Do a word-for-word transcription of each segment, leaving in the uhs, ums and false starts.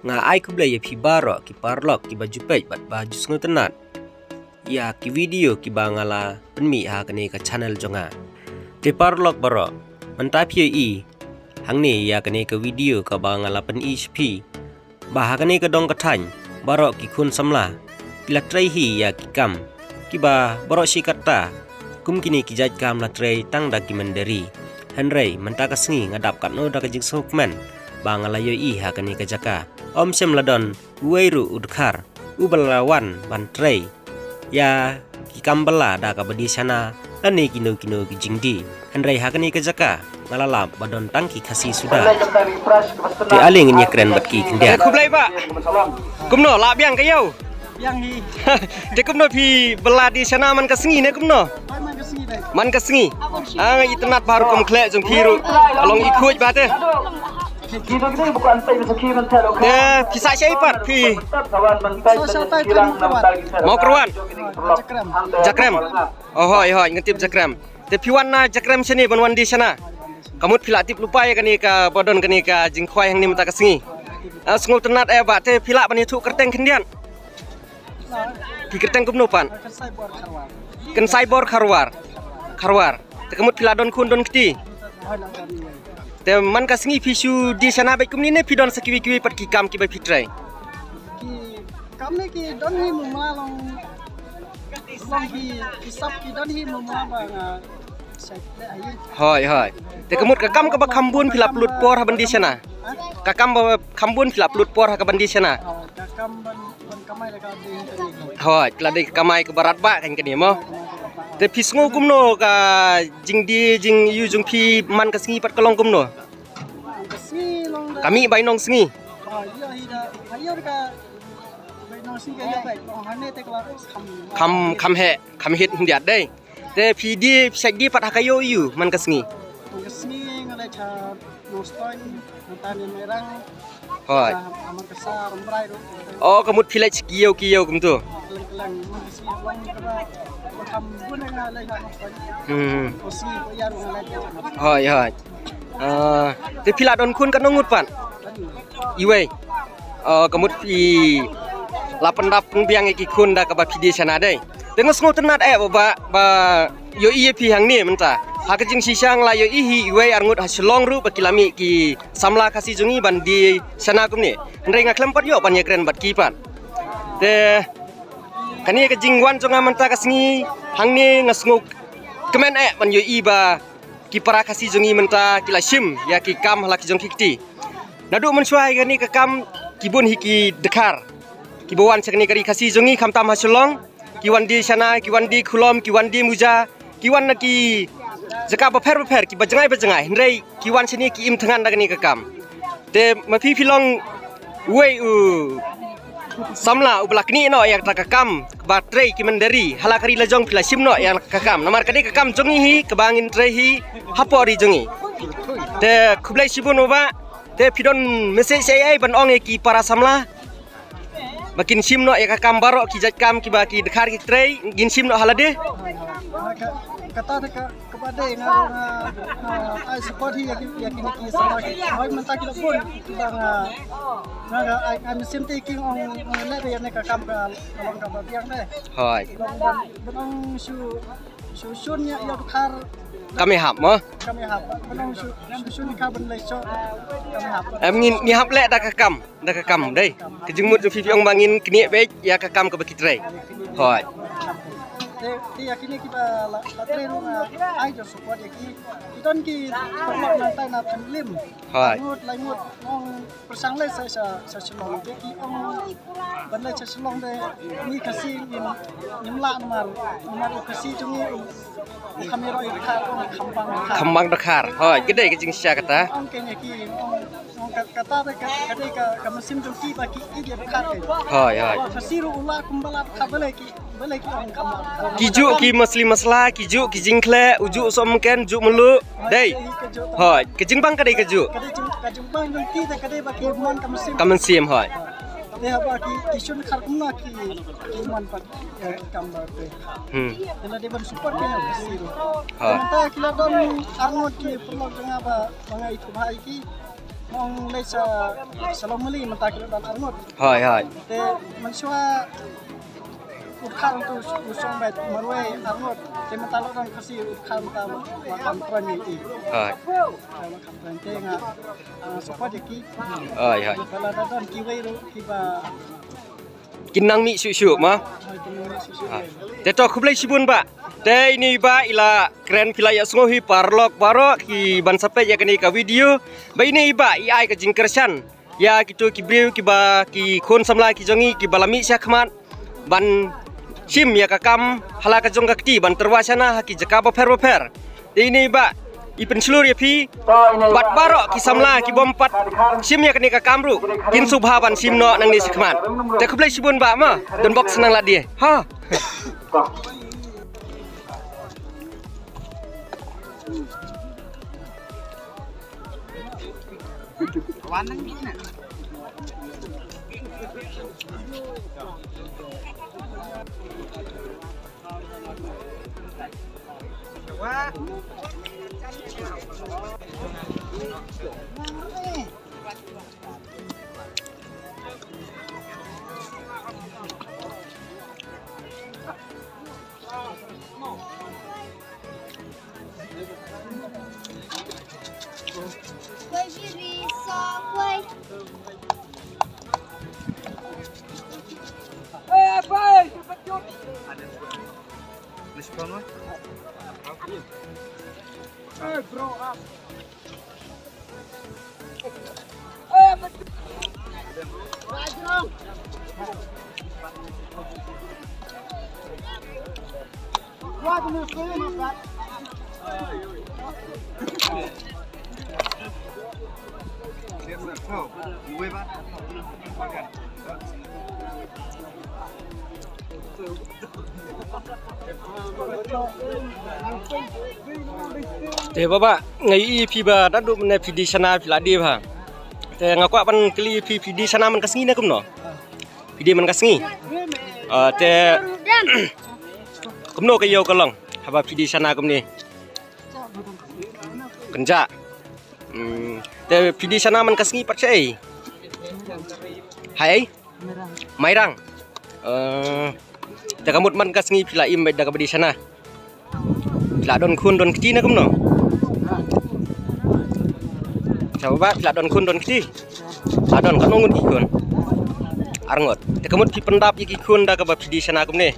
Nga ai khublei ïa phi baroh ki paralok kiba ju peit bad ba ju sngewtynnat ïa ki video kiba nga la pynmih ha kane ka channel jong nga. Te paralok baroh, mynta phi ïohi hangne ïa kane ka video kaba nga la pyni sha phi ba ha kane ka dong ka thaiñ baroh ki khun samla ki la trei hi ïa ki kam kiba baroh shi katta kum kine ki jait kam la trei tang da ki mynder ri. Hynrei mynta ka sngi nga dap katno da ka jingsngewkmen ba nga la ïohi ha kane ka jaka. Ym shym la don uwei ruh u dkhar uba la wan ban trei ïa ki kam bylla da kaba die shana lane kino kino ki jingdie. Hynrei ha kane ka jaka nga la lap ba don tang ki Khasi suda. Te ale ngin ïakren bad ki khyndiat. Khublei bah. Kumno, lah biang ka ïew? Biang hi. Te kumno phi bylla die shana man ka sngi ne kumno? Ai, man ka sngi dei. Man ka sngi. Ah, nga itynnat bha rukom khleh jong phi ruh. Ka long i khuid bha te. Te phi sah shaei pat phi? Sah sha tai Mawkyrwat. Mawkyrwat. Jakrem. Jakrem. Oh, hooid, hooid, nga tip Jakrem. Te phi wan na Jakrem shane ban wan die shana. Ka mut phi la tip lypa ïa kane kaba don kane ka jingkhwai hangne mynta ka sngi. Ah, sngewtynnat eh bah, te phi lah ban ïathuh kyrteng khyndiat? Ki kyrteng kumno pat? Kynsaibor Kharwar. Kynsaibor Kharwar. Kharwar. Te ka mut phi la don khun don kti? Te man ka sngi phi shu die shana beit kumne ne phi don sa kiwei kiwei pat ki kam kiba phi trei? Ki kam ne ki don hi mama long, long ki, ki sap ki don hi mama ba nga. Hooid, hooid. Te ka mut ka kam kaba kham bun phi la pynlut por ha ban die shana? Ka kam ba kham bun phi la pynlut por ha ka ban die shana? Hooid, ka kam ban, ban kamai da ka die. Hooid, ka la dei ka kamai kaba radbah kan kane mo. Te phi sngew kumno ka jingdie jingïoh jong phi man ka sngi pat ka long kumno? Ka mih bainong sngi. Kham, kham heh, kham hit hyndiat dei. Te phi die, phi shait die pat ha ka ïew ïew man ka sngi? Man ka sngi nga leit sha Nongstoiñ, Nongtane Mairang. Hooid. Sha Amar Kasar, Umbrai ruh. Oh, ka mut phi leit ki ïew ki ïew kumto. Kylleng kylleng, man ka sngi long kaba, ba kham bun nga leit sha Nongstoiñ. Hmm. Ko sngi ko ïa ruh nga leit sha Nongstoiñ. Hooid, hooid. Ah, te phi la don khun katno ngut pat? Iwei. Oh, ka mut phi la pyndap pynbiang ïa ki khun da kaba phi die shana dei. Te nga sngewtynnat eh ba, ba, ba ïohi ïa phi hangne mynta. Ha ka jingshisha nga la ïohi hi iwei ar ngut ha Shillong ruh ba ki la mih ki samla Khasi jong ngi ban die shana kumne. Hynrei nga khlem pat ïoh ban ïakren bad ki pat. Te kane ka jingwan jong nga mynta ka sngi hangne nga sngewkmen eh ban ïohi ba ki para Khasi jong ngi mynta ki la shim ïa ki kam ha la ki jong ki kti. Naduh mynshuwa ïa kane ka kam ki bun hi ki dkhar kiba wan sha kane ka ri Khasi jong ngi khamtam ha Shillong, ki wan die shana, ki wan die khulom, ki wan die muja, ki wan na ki jaka bapher bapher, kiba jngai ba jngai, hynrei ki wan shane ki im thngan da kane ka kam. Te ma phi phi long uwei u samla uba la knieh noh ïa kata ka kam ba trei ki mynder ri, ha la ka ri la jong phi la shim noh ïa ka kam. Namar ka dei ka kam jong ngi hi kaba ngin trei hi hapoh ri jong ngi. Te khublei shibun u bah. Te phi don message ei ei ban ong ïa ki para samla ba kin shim noh ïa ka kam baroh ki jait kam kiba ki dkhar ki trei, ngin shim noh ha lade. Kata te ka Kaba dei nga, nga, nga ai support hi ïa ki, ïa kine ki samla ki. Hooid mynta ki la bun kiba nga, nga, nga ai, ai mynsiem te ki ong, ong leh ïa ne ka kam ka, ka long kaba biang de. Hooid. Long ban, ban ong shu, shu shun ïa, ïa dkhar. Kam ïahap mo? Kam ïahap. Ban ong shu, shu shun ka ban leit shuh. Kam ïahap. Em ngi, ngi hap leh da ka kam. Da ka kam dei. Ka jingmut jong phi phi ong ba ngin knieh beit ïa ka kam kaba ki trei. Hooid. Te, te ïa kine kiba la, la trei ruh nga ai jong support ïa ki. Ki don ki paralok nangtai na Thanlim. Hooid. Ngut lai ngut ong pyrshang leit sa, sa, sa Shillong. Te ki ong ban leit sa Shillong te ngi Khasi ngim, ngim lah namar, namar u Khasi jong ngi u Kham ïaroh ïa dkhar, ong kham bang dkhar. Kham bang dkhar. Hooid, ka dei ka jingshisha kata. Ong kane ki, ong, ong ka, kata te ka, ka dei ka, ka mynsiem jong ki ba ki ïeit ïa dkhar ki. Hooid, hooid. Khasi ruh u lah kumba lah dkhar balei ki, balei ki ong kham bang dkhar. Ki juh ki masli masla, ki juh ki jingkhleh, u juh sohmynken, juh mluh. Dei. Hooid, ka jingbang ka dei ka juh. Ka dei jing, ka jingbang jong ki te ka dei ba ki mon ka mynsiem. Ka mynsiem, hooid. Te haba ki, ki shun dkhar kumno ki, ki mon pat. Ïa ki kam ba te. Hmm. Te la dei ban support ki na Khasi ruh. Ha. Te mynta ki la don arngut ki paralok jong nga ba, ba nga ithuh bha ïa ki. Ong lei sa, sa long mali mynta ki la don arngut. Hoi, hoi. Te mynshuwa u dkhar tu u shong beit marwei arngut. Te mynta la don Khasi u dkhar mynta wa kam prani i. Hoi. Te wa kam prani te nga, ah, support ïa ki. Hoi, hoi. Te la da don kiwei ruh kiba kin nang mih shuh shuh ma. Te to khublei shibun bah. Te ine i bah i la kren phi la ïa sngew hi paralok baroh ki ban sa peit ïa kane ka video. Ba ine i bah i ai ka jingkyrshan ïa kito ki briew kiba ki khun samla ki jong ngi kiba la mih sha khmat ban shim ïa ka kam ha la ka jong ka kti ban tyrwa shana ha ki jaka bapher bapher. Te ine i bah i pynshlur ïa phi bad baroh ki samla ki bym pat shim ïa kane ka kam ruh kin sngewbha ban shim noh nangne shakhmat. Te khublei shibun bah ma, don bok sa nang lade ha. Te baba, nga ïohi phi ba naduh mynne phi die shana phi la die bha. Te nga kwah ban kylli phi, phi die shana man ka sngi ne kumno? Phi die man ka sngi. Ah, te kumno ka ïew ka long haba phi die shana kumne? Kynjah. Hmm, te phi die shana man ka sngi pat shaei? Haei? Mairang. Eh, te ka mut man ka sngi phi la im beit da kaba die shana? Phi la don khun don kti ne kumno? Sha baba phi la don khun don kti? La don katno ngut ki khun? Arngut. Te ka mut phi pyndap ïa ki khun da kaba phi die shana kumne?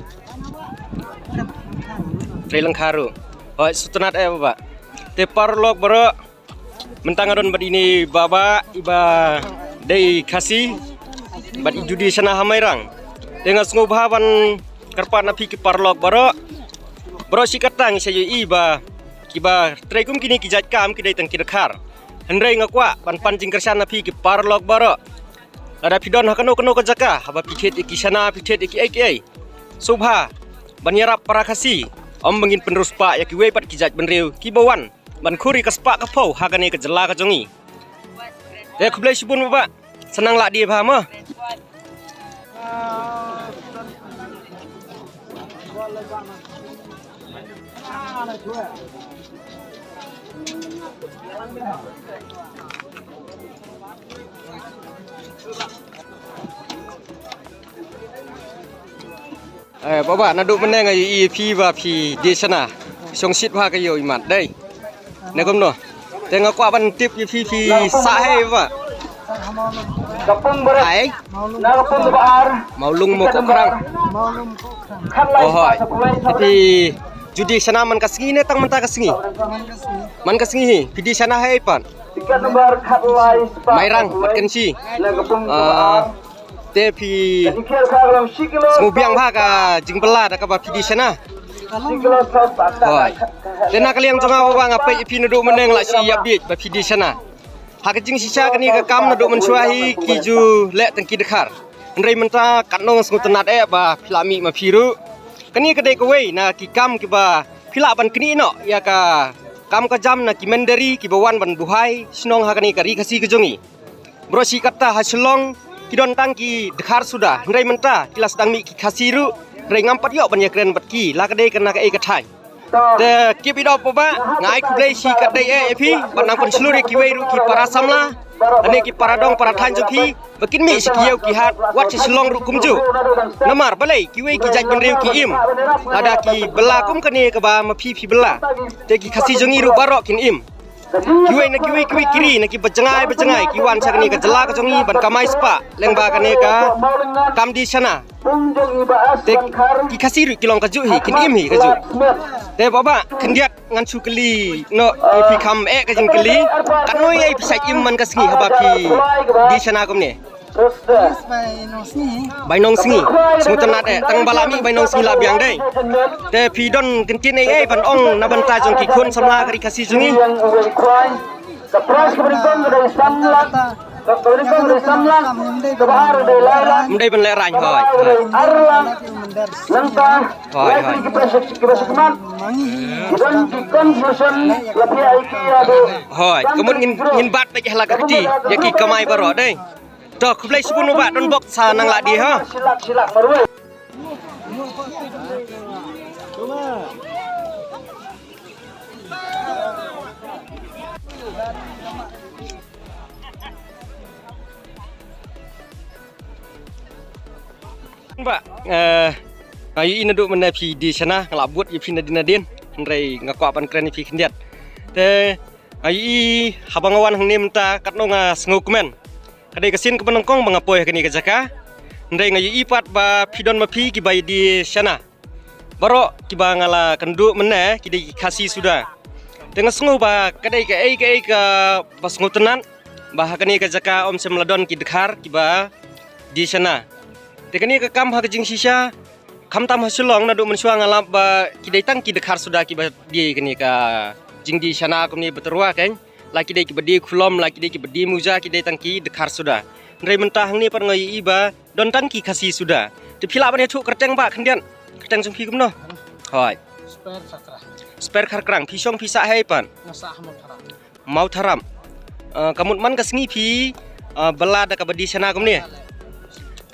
Trei lyngkha ruh. Hooid, sngewtynnat eh baba. Te paralok baroh. Mynta nga don bad ine i baba iba dei Khasi bad i ju die shana ha Mairang. Te nga sngewbha ban kyrpad na phi ki paralok baroh. Baroh shi katta ngi sa ïohi ba kiba trei kum kine ki jait kam ki dei tang ki dkhar. Hynrei nga kwah ban pan jingkyrshan na phi ki paralok baroh. Lada phi don ha kano kano ka jaka haba phi thied ïa ki shana, phi thied ïa kiei kiei, sngewbha ban ïarap para Khasi. Ym ba ngin pynriewspah ïa kiwei pat ki jait bynriew kiba wan ban khur ïa ka spah ka phew ha kane ka jylla ka jong ngi. Te khublei shibun baba. Sa nang lah die bha mo. Eh, baba, naduh mynne nga ïohi ïa phi ba phi die shana. Shong shit bha ka ïew imat, dei. Ne kumno? Te nga kwah ban tip ïa phi, phi sah hei baba? Ai? Mawlung Mawkhrang. Oh hoi. Te phi ju die shana man ka sngi ne tang mynta ka sngi? Man ka sngi hi. Phi die shana hei pat? Mairang, Matkynshi. Ah, te phi sngewbiang bha ka jingbylla da kaba phi die shana? Hooid. Te na ka liang jong nga baba nga peit ïa phi naduh mynne nga la shu ïa bieit ba phi die shana. Ha ka jingshisha kane ka kam naduh mynshuwa hi ki ju leh tang ki dkhar. Hynrei mynta katno nga sngewtynnat eh ba phi la mih ma phi ruh. Kane ka dei kawei na ki kam kiba phi lah ban knieh noh ïa ka kam ka jam na ki mynder ri kiba wan ban buhai shnong ha kane ka ri Khasi ka jong ngi. Baroh shi katta ha Shillong ki don tang ki dkhar suda, hynrei mynta ki la sdang mih ki Khasi ruh, hynrei ngam pat ïoh ban ïakren bad ki la ka dei kane kaei ka thaiñ. Te keep it up, Bah. Nga ai khublei shi katdei eh ïa phi. Bad nang pynshlur ïa kiwei ruh ki para samla, lane ki para dong para thaiñ jong phi, ba kin mih sha ki ïew ki hat, wat sha Shillong ruh kumjuh. Namar balei, kiwei ki jait bynriew ki im, lada ki bylla kum kane kaba ma phi phi bylla, te ki Khasi jong ngi ruh baroh kin im. Kiwei na kiwei kiwei ki ri, na kiba jngai ba jngai, ki wan sha kane ka jylla ka jong ngi ban kamai spah lyngba kane ka kam die shana. Te ki Khasi ruh ki long kajuh hi, kin im hi kajuh. Te Bah, Bah, khyndiat ngan shu kylli noh ïa phi kham eh ka jingkylli. Katno ïa phi shait im man ka sngi haba phi die shana kumne? Yes, bai nong sngi. Bai nong sngi. Sngewtynnat eh, tang ba la mih bai nong sngi la biang dei. Te phi don kyntien ei ei ban ong na bynta jong ki khun samla ka ri Khasi jong ngi? Ka prize ka bri kong ka dei san lak. Ka bri kong ka dei san lak. Ka bahar ka dei lai lak. Ym dei ban lehraiñ, hooid, hooid. Ar lak. Nangta, hooid, hooid, ki ba shakmat. Ki don ki consolation la phi ai ki ïa ki. Hooid, ka mut ngin, ngin bat beit ïa la ka kti ïa ki kamai baroh dei. To, khublei shibun Bah, don bok sa nang la die ha. Shilak, shilak marwei. Bah, eh, nga ïohi naduh mynne phi die shana, nga la bud ïa phi nadien nadien, hynrei nga kwah ban kren ïa phi khyndiat. Te nga ïohi haba nga wan hangne mynta katno nga sngewkmen. Ka dei ka sien kaba nyngkong ba nga poi ha kane ka jaka. Hynrei nga ïohi pat ba phi don ma phi kiba ïa die shana. Baroh kiba nga la kynduh mynne ki dei ki Khasi suda. Te nga sngew ba ka dei kaei kaei kaba sngewtynnat ba ha kane ka jaka ym shym la don ki dkhar kiba die shana. Te kane ka kam ha ka jingshisha, khamtam ha Shillong naduh mynshuwa nga lap ba ki dei tang ki dkhar suda kiba die kane ka jingdie shana kumne ba tyrwa kein. La ki dei kiba die khulom, la ki dei kiba die muja, ki dei tang ki dkhar suda. Hynrei mynta hangne pat nga ïohi ba don tang ki Khasi suda. Te phi lah ban ïathuh kyrteng Bah khyndiat? Kyrteng jong phi kumno? Hooid. Sper Kharkrang. Sper Kharkrang. Phi shong phi sah hei pat? Nga sah ha Mawtharam. Mawtharam. Eh, ka mut man ka sngi phi, eh, bylla da kaba die shana kumne?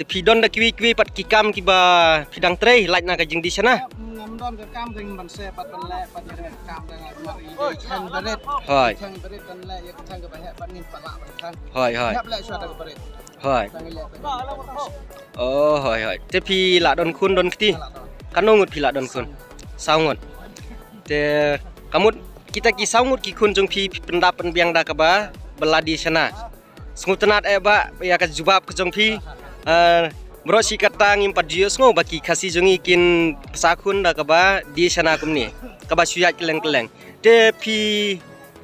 Te phi don da kiwei kiwei pat ki kam kiba phi dang trei lait na ka jingdie shana? Ngam don ka kam, dang ban seh pat ban leh pat ïa ka kam, dang ban ïa ka thang barit. Hooid. Thang barit ban leh ïa ka thang kaba heh pat ngin pat lah ban thang. Hooid, hooid. Hap leh shuwa da ka barit. Hooid. Tang ïa leh pat. Oh, hooid, hooid. Te phi la don khun don kti? Katno ngut phi la don khun? Saw ngut. Te ka mut kita ki saw ngut ki khun jong phi, phi pyndap pynbiang da kaba bylla die shana. Sngewtynnat eh Bah ïa ka jubab ka jong phi. Eh, baroh shi katta ngim pat ju ïohsngew ba ki Khasi jong ngi kin pynsa khun da kaba die shana kumne, kaba shu ïaid kylleng kylleng. Te phi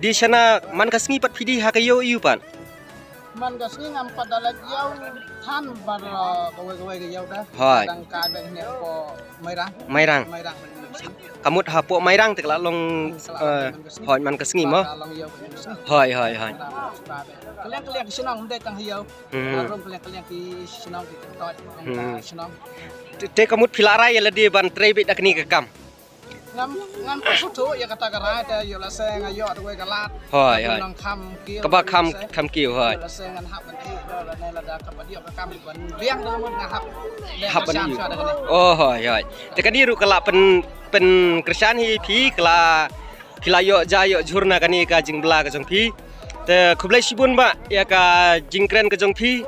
die shana man ka sngi pat phi die ha ka ïew aïu pat? Man ka sngi ngam pat da leit ïew than, ba, ba kawei kawei ka ïew da. Hooid. Dang kai beit hangne hapoh Mairang. Mairang. Mairang. Ka mut hapoh Mairang te ka la long, eh, hooid, man ka sngi mo. Hooid, hooid, hooid. Kylleng kylleng ki shnong, ym dei tang ha ïew. Hmm. Rum kylleng kylleng ki shnong, ki kyntoit, hmm, shnong. Te, te ka mut phi la rai ïa lade ban trei beit da kane ka kam? Ngam, ngam pat sngewthuh ïa kata ka rai, te ïoh lehse nga ïoh da kawei ka lad. Hooid, hooid. Nongkham kiew, kaba kham, lehse kham kiew, hooid. Ïoh lehse ngan hap ban ïeh da lane lada ka pat ïoh ka kam ban biang da ka mut nga hap. Hap ban ïeh. Oh, hooid, hooid. Te kane ruh ka la pyn, pynkyrshan hi phi, ka la, phi la ïoh ja ïoh jhur na kane ka jingbylla ka jong phi. Te khublei shibun Bah ïa ka jingkren ka jong phi.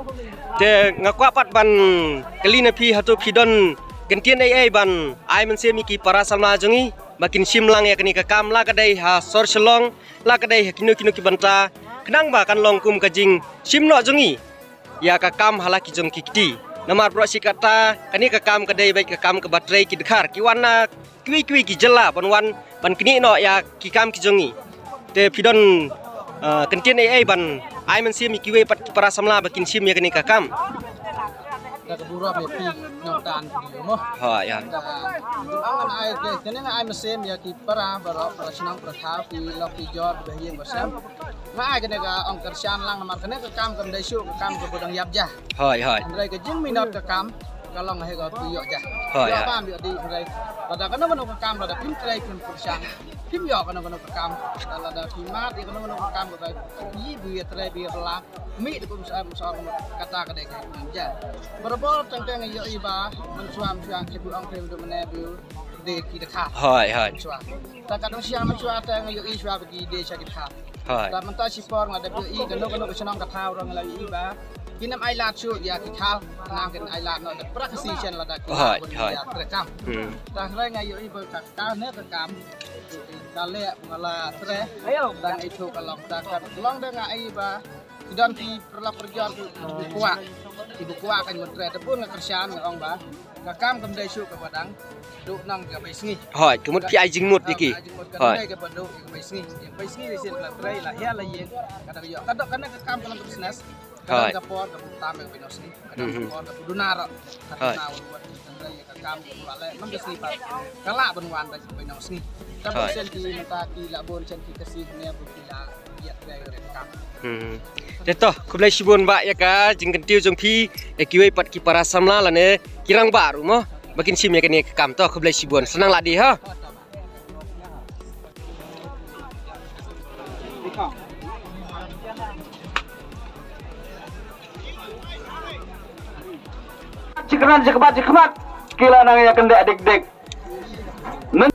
Te nga kwah pat ban kylli na phi, hato phi don kyntien ei ei ban ai mynsiem ïa ki para samla jong ngi ba kin shim lang ïa kane ka kam, la ka dei ha sor Shillong, la ka dei ha kino kino ki bynta, khnang ba kan long kum ka jingshim noh jong ngi ïa ka kam ha la ki jong ki kti. Namar baroh shi katta kane ka kam ka dei beit ka kam kaba trei ki dkhar, ki wan na kiwei kiwei ki jylla ban wan ban knieh noh ïa ki kam ki jong ngi. Te phi don, ah, kyntien ei ei ban ai mynsiem ïa kiwei pat ki para samla ba kin shim ïa kane ka kam? Da ka burom ïa phi nongtan video mo. Ha, ïa. Da, ngan ai, kane ngan ai mynsiem ïa ki para baroh, para shnong para thaw, ki lok ki jor, ki bahaïing basem. Nga ai kane ka ong kyrshan lang namar kane ka kam kam dei shuh ka kam kaba dang ïap ja. Hooid, hooid. Hynrei ka jingminot ka kam ka long hi ka ïoh ja. Hooid, hooid. Ïoh bam ïoh dih, hynrei lada kano kano ka kam lada phim trei phim kyrshan, phim ïoh kano kano ka kam. Lada phim mad ïa kano kano ka kam ka ïoh bha trei bha la. Mih da kum sha kum sha kata ka dei ka kam ja. Barabor teng teng ïoh i ba mynshuwa mynshuwa ki bu ong trei bu mane bu. de ki dkhar. Hoi, hoi. Mynshwa. Ta ka dang sha mynshwa ta nga ïohi shwa ba ki de sha ki dkhar. Hoi. Ta mynta shipor nga da ïohi kano kano ka shnong ka thaw ruh nga la ïohi ba ki nym ai lad shuh ïa ki dkhar. Nang kin ai lad noh da pra ka si shen lada ki Hoi, hoi. Ïa trei kam. Hmm. Ta hynrei nga ïohi ba ka ka ne ka kam. Ka leh nga la trei. Dang ai shuh ka long ta ka long da nga ai ba Ki don ki paralok parajor ki ba kwah. Ki ba kwah kan mynta te bun nga kyrshan nga ong ba ka kam kam dei shuh kaba dang duh nang ka bai sngi. Hoi, ka mut phi ai jingmut ïa ki. Ai jingmut ka Hoi. Dei kaba duh ka bai sngi. Ïa bai sngi ri sien la trei la hia la ïeng. Ka dang ïoh ka dok ka ne ka kam ka long ka business. Ka Hoi. Dang ka por ka tam ka bai nang sngi. Ka dang ka Mhm. Por ka duna ro. Ka Hoi. Duna ro. Ka kam ka la leh, nam ka sngi pat. Ka la ban wan da ka bai nang sngi. Ta Hoi. Bun sien ki mynta ki la bun sien ki ka sngi ne bu ki la ïa trei ka kam. Hmm. Te to, khublei shibun bah ïa ka jingkyntiew jong phi, ïa kiwei pat ki para samla lane ki rangbah ruh mo. Ba kin shim ïa kane ka kam to, khublei shibun. Sa nang lade ha. Jingkyrmen jingkyrmen jingkyrmen. Ki la nang ïa kyndit dik dik.